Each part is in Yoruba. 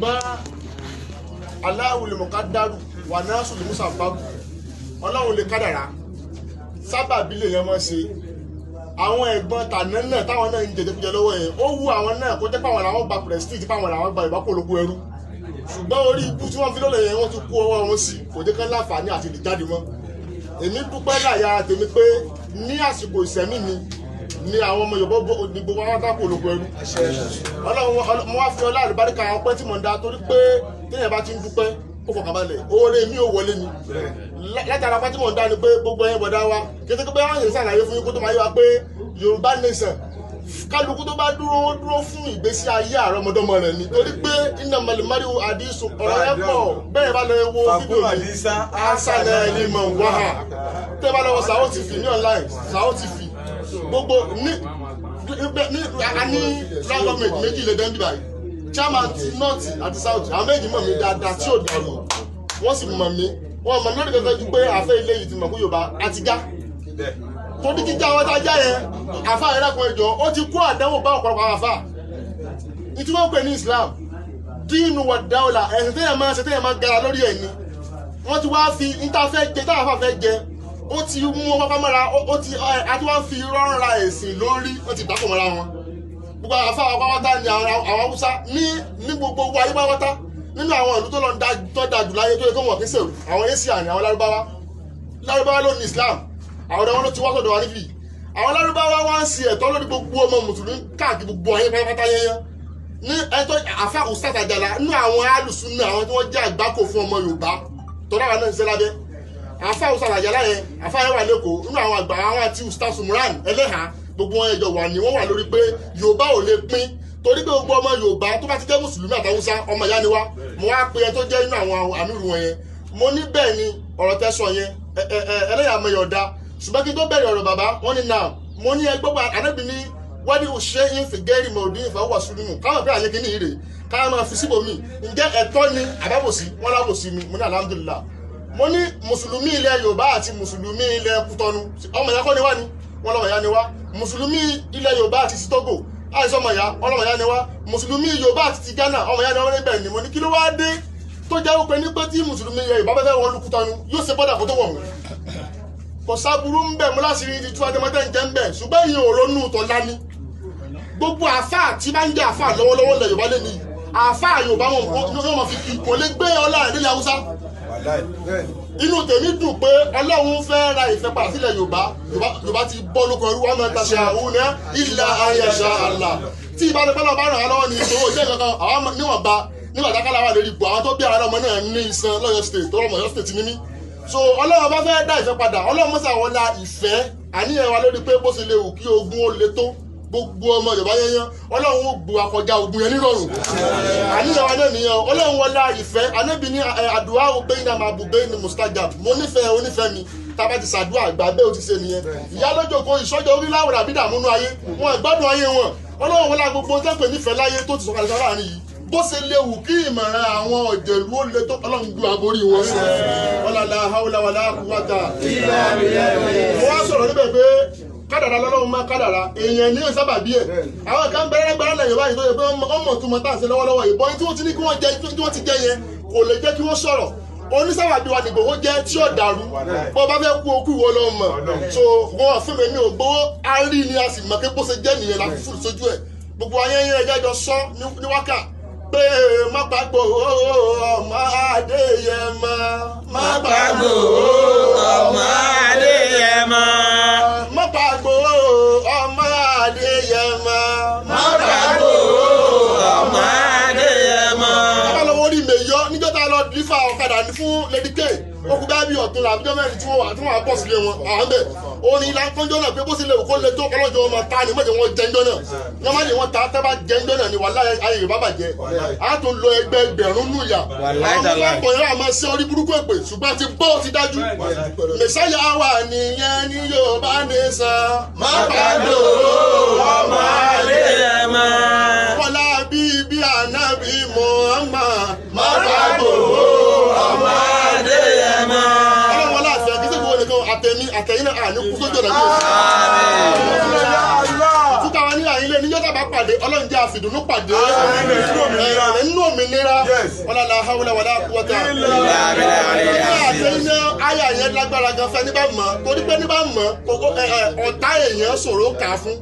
Ṣùgbọ́n Allahu lil muqaddaru wà náà sùn lè musa bábù, Ọlọ́run lè kádàrá, sábàbí lè yẹn mọ́ ṣe. Àwọn ẹ̀gbọ́n tàná náà táwọn náà ń jẹjẹkújẹ lọ́wọ́ yẹn, ó wú àwọn náà kó jẹ́ pé àwọn làwọn gba prestige, pé àwọn làwọn gba ìbákò olóko ẹrú. Ṣùgbọ́n orí ibú tí wọ́n fi lọ́lẹ̀ yẹn, wọ́n ti kó ọwọ́ wọn sí, kò jẹ́ kán láǹfààní àti lè jáde mọ́. Èmi dúpẹ́ láyà tèmi pé ní àsìkò ìsẹ̀mí mi ni àwọn ọmọ Yorùbá ní gbogbo wọn tá kó olóko ẹrú. Ọlọ́run, mo wá fi ọlá àlùbáríkà ọpẹ́ tí mò ń da, torí pé téèyàn bá ti ń dúpẹ́, ó fọkànbalẹ̀, oore mi ò wọlé mi. Látara ọpẹ́ tí mò ń dá ni pé gbogbo ẹ̀yin bọ̀dá wa kété pé wọ́n yẹn sàlàyé fún yín kó tó máa yé wa pé Yorùbá nation, kálukú tó bá dúró, ó dúró fún ìgbésí ayé àrọ́mọdọ́mọ rẹ̀ ni, torí pé iná malimari àdìsùn ọ̀rọ̀ yẹn pọ̀. Bẹ́ẹ̀ bá lọ wo fídíò mi asana ẹni mọ̀ wáhà, tẹ́ bá lọ wọ Sàó TV ní online, Sàó TV, gbogbo ní a ní government méjì lè dẹ́ ń bíbáyìí, chairman ti north àti south. Àwọn méjì mọ̀ mí dáadáa tí ò dàrú, wọ́n sì mọ̀ mí, wọ́n mọ̀ mí lórí kankan ju pé àfẹ́ ilé yìí ti mọ̀ pé Yorùbá àti já torí jíjá wọn tá a já yẹn. Àfa ẹ̀rẹ́kùn ẹjọ́, ó ti kó àdánwò bá ọ̀pọ̀lọpọ̀ àwọn àfa ìtí wọ́n pè ní Islam dínú wà dáwọ́là. Ẹ̀sìn téèyàn máa ṣe, téèyàn máa gara lórí ẹ̀ ni wọ́n ti wá fi níta fẹ́ jẹ, táwọn afa fẹ́ jẹ, ó ti mú wọn pápá mọ́ra. Ó ti àti wọ́n fi rọ́ra ẹ̀sìn lórí, wọ́n ti dákọ̀ mọ́ra wọn. Gbogbo àwọn afa pátá ni àwọn Haúsá ní gbogbo wa ayé pátá nínú àwọn ìlú tó lọ tó da jù láyé, tó yẹ kó wọ́n kí sèrò àwọn Asia ní àwọn Lárúbáwá. Lárúbáwá ló ní Islam, àwọn ọ̀dọ́ wọn ló ti wá sọ̀dọ̀ wa níbí. Àwọn Lárúbáwá wá ń ṣe ẹ̀tọ́ lórí gbogbo ọmọ mùsùlùmí káàkiri gbogbo ayé pátápátá yẹnyẹn ní ẹ̀tọ́. Àfa Ustaz Àjàlá, nínú àwọn alùsùn náà, àwọn tí wọ́n jẹ́ àgbákò fún ọmọ Yorùbá tọ́lá wa náà ń ṣe lábẹ́ àfa Ustaz Àjàlá yẹn, àfa yẹn wà lẹ́kọ̀ọ́, nínú àwọn àgbà, àwọn àti Ustaz Sumuran ẹlẹ́hà, gbogbo wọn ẹjọ wà ní wọ́n wà lórí pé Yorùbá ò lè pín, torí pé gbogbo ọmọ Yorùbá tó bá ti jẹ́ mùsùlùmí àtàwùsá, ọmọ ìyá ni wá. Mo wá pe ẹ tó jẹ́ inú àwọn àmírù wọn yẹn, mo ní bẹ́ẹ̀ ni ọ̀rọ̀ tẹ́ sọ yẹn, ẹlẹ́yàmẹ̀yọ̀ ọ̀dà. Ṣùgbọ́n kí n tó bẹ̀rẹ̀ ọ̀rọ̀ bàbá, wọ́n ní náà mo ní ẹgbẹ́ pa ànábì ní wádìí òṣè ìfìgẹ́rì mọ̀ọ́dún ìfọwọ́ sùnmù káwọn pé àyè kìíní rè káwọn máa fi síbòmí. Ǹjẹ́ ẹ̀tọ́ ni àbábòsí? Wọ́n lábòsí ni. Mo ní alhamdulillah. Mo ní mùsùlùmí ilẹ̀ Yorùbá àti mùsùlùmí ilẹ̀ Kútọ́nù, ọmọ ìyá kọ́ ni wá ni? Wọ́n lọ́mọ ìyá ni wá. Mùsùlùmí ilẹ̀ Yorùbá àti ti Tógò, àìsàn ọmọ ìyá, ọlọ́mọ ìyá ni wá. Mùsùlùmí Yorùbá àti ti Ghana, ọmọ ìyá ni wọ́n níbẹ̀ ni. Mo ní kí ló wá dé tó jẹ́ wípé ní pé tí mùsùlùmí ilẹ̀ Yorùbá bá fẹ́ wọlú Kútọ́nù, yóò ṣe bọ́dà kó tó wọ̀ wọ́n? Kò sábúrú ń bẹ̀ mú láṣìírí ti tú adémọ́tẹ́ ń jẹ́ ń bẹ̀. Ṣùgbọ́n ìyẹn ò ronú tọ́lá ní gbogbo àfáà tí bá ń jẹ́ àfáà lọ́wọ́lọ́wọ́ lẹ̀ Yorùbá lé ní àfáà Yorùbá wọn yóò máa fi kí kò lè gbé ọlá rẹ̀ nílẹ̀ Haúsá. Inú tèmi dùn pé Ọlọ́run fẹ́ ra ìfẹ́ padà sílẹ̀ Yorùbá. Yorùbá ti bọ́ lóko ẹrú wọn máa ta àwọn ní ilà ayẹ̀ṣà àlà tí ìbálòpọ̀ náà bá ràn án lọ́wọ́ ní ìṣòwò jẹ́ kankan. Àwọn níwọ̀nba nígbà tákàlà wà lórí ipò, àwọn tó bí àwọn ọmọ náà ní iṣan lọ́yọ̀ State tó rọmọ Ọ̀yọ́ State ní mí. So Ọlọ́run bá fẹ́ dá ìfẹ́ padà, Ọlọ́run mọ́sà wọlá ìfẹ́ àníyàn wa lórí pé bó ṣe lè wù kí ogun ó le tó, gbogbo ọmọ Yorùbá yẹnyẹn, Ọlọ́run ó gbé wa kọjá ogun yẹn nírọ̀rùn. Àníyàn wa náà nìyẹn. Ọlọ́run wọlá ìfẹ́ anábì ní àdúrà bẹ́yìn náà máa bù bẹ́yìn ní mustajab. Mo nífẹ̀ẹ́ onífẹ̀ẹ́ mi, tába ti ṣàdúrà àgbà bẹ́ẹ̀, ó ti ṣe nìyẹn. Ìyá lójókòó ìṣọ́jọ́ orí láwùrọ̀ àbí dààmú nú ayé wọn, ìgbádùn ayé wọn. Ọlọ́run wọlá gbogbo tẹ́pẹ̀ nífẹ̀ẹ́ láyé tó ti sọ̀kalẹ̀ sára àárín yìí, bó ṣe léwu kí ìmọ̀ràn àwọn ọ̀jẹ̀lú ó le tó, Ọlọ́run gbé aborí wọn. Wala hawla wala quwwata. Mo wá sọ̀rọ̀ níbẹ̀ pé kádàrá lọ́lọ́run máa kádàrá èèyàn ní sábà bí ẹ̀. Àwọn kan bẹ̀rẹ̀ gbẹ́rẹ́ lẹ́yìn báyìí tó yẹ pé wọ́n mọ̀ tó mọ̀ tá à ń ṣe lọ́wọ́lọ́wọ́. Ìbọn tí wọ́n ti ní kí wọ́n jẹ, tí wọ́n ti jẹ yẹn, kò lè jẹ́ kí wọ́n sọ̀rọ̀. Onísábàbí wa nìgbòho jẹ́ tí ò dàrú. Bó bá fẹ́ kú okú, ìwọ lọ mọ̀. So wọn fún mi ní ògbówó á rí ni, a sì mọ̀ pé bó ṣe jẹ́ nìyẹn la fún sójú ẹ̀. Gbogbo ayẹyẹ ẹjẹ́ jọ sọ ní wákà pé má pàgbọ́ ọmọ Adéyẹmọ, má pàgbọ́ ọmọ Adéyẹmọ. Má pàgbọ́ ọmọ Adéyẹmọ, má pàgbọ́ ọmọ Adéyẹmọ. Bàbá lọ́wọ́ orí mèyọ́ níjọ́ tá a lọ dìlífà ọ̀kadà ní fún Lady K, ó kú bá bí ọ̀tún làbíjọ́ mẹ́rin tí wọ́n wà tí wọ́n wà bọ̀ sílé wọn. Àwọn bẹ̀ orin ilá kọ́njọ́ náà pé bó ṣe lè wò kó lè tó, ọlọ́jọ́ wọn máa ta ni mọ̀jẹ̀ wọn jẹ́njọ́ náà wọ́n má ní wọ́n ta tẹ́ bá jẹ́njọ́ náà ni wàhálà ayé Yorùbá bàjẹ́, á tún lọ ẹgbẹ́ ẹgbẹ̀rún nù yà. Wàláhì àwọn ọmọ tàláhì. ọ̀pọ̀ yẹn àmọ́ sí orí burúkú èpè, ṣùgbọ́n ti bọ́ ti dájú mẹ̀sáyà wà nìyẹn ní Yorùbá nation. Má pàdó ọmọ Adéyẹmọ. Wọlá bíbí ànábì Muhammad, má pàdó ọmọ Adéyẹmọ. Ọlọ́wọ́ láti ẹ̀ kí sèkú wọn nìkan, àtẹ̀mí àtẹ̀yìn náà àní kú sójú ọ̀nà bí túta wa ní àyín lé níjọ́ tàbá pàdé. Ọlọ́run jẹ́ àfìdùnnú pàdé nínú òmìnira. Wala la hawla wala quwwata. Àti iná àyà yẹn lágbára gan fẹ́ ní bá mọ̀, torí pé ní bá mọ̀ kókó ọ̀tá èèyàn ṣòro kà á fún.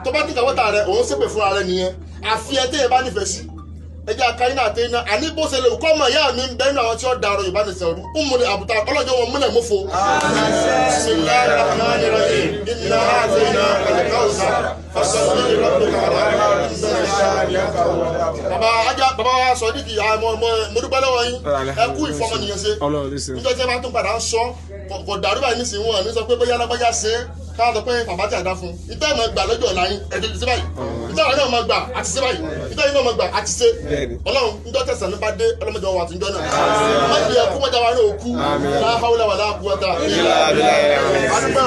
Tó bá ti kàwọ́tà rẹ̀, òun ṣépè fúnra rẹ̀ nìyẹn. Àfi ẹ téèyàn bá nífẹ̀ẹ́ sí. Ẹ jẹ́ àkàyìn náà àtẹ̀yìn náà. Àní bó ṣe lè kọ́ ọmọ ìyá mi ń bẹ́ẹ̀ náà, àwọn tí ó da ọ̀rọ̀ Yorùbá nìṣẹ́ ọdún. Ń múlẹ̀ àbùtà ọlọ́jọ́ wọn múlẹ̀ mọ́fo. Bismillahir rahmanir rahim. Inna a'tainaka al-kawthar. Fasalli li rabbika wanhar. Bàbá ajá, bàbá wa sọ dídì àmọ́ mo dúpẹ́ lọ́wọ́ yín. Ẹ kú ìfọmọnìyàn ṣe. Ọlọ́run ló ṣe. Níjọ́ tí ẹ bá tún padà ń sọ, kò dàrú báyìí nísìnyí, wọn ní sọ pé bóyá lágbájá ṣe é, káwọn sọ pé bàbá tí a dá fún un. Ìtẹ́ ìmọ̀ gbà lọ́jọ́ ọ̀la yín, ẹ̀ tètè sí báyìí. Ìtẹ́ ìmọ̀ náà máa gbà àti ṣe báyìí. Ìtẹ́ ìmọ̀ náà máa gbà àti ṣe. Bẹ́ẹ̀ni. Ọlọ́run, níjọ́ tẹ̀sán ní bá dé, ọlọ́mọdé wa àtúnjọ́ náà. Má jẹ́ kú, mọ́jà wa náà kú. La hawla wala quwwata. Illa billahi. Adúpẹ́.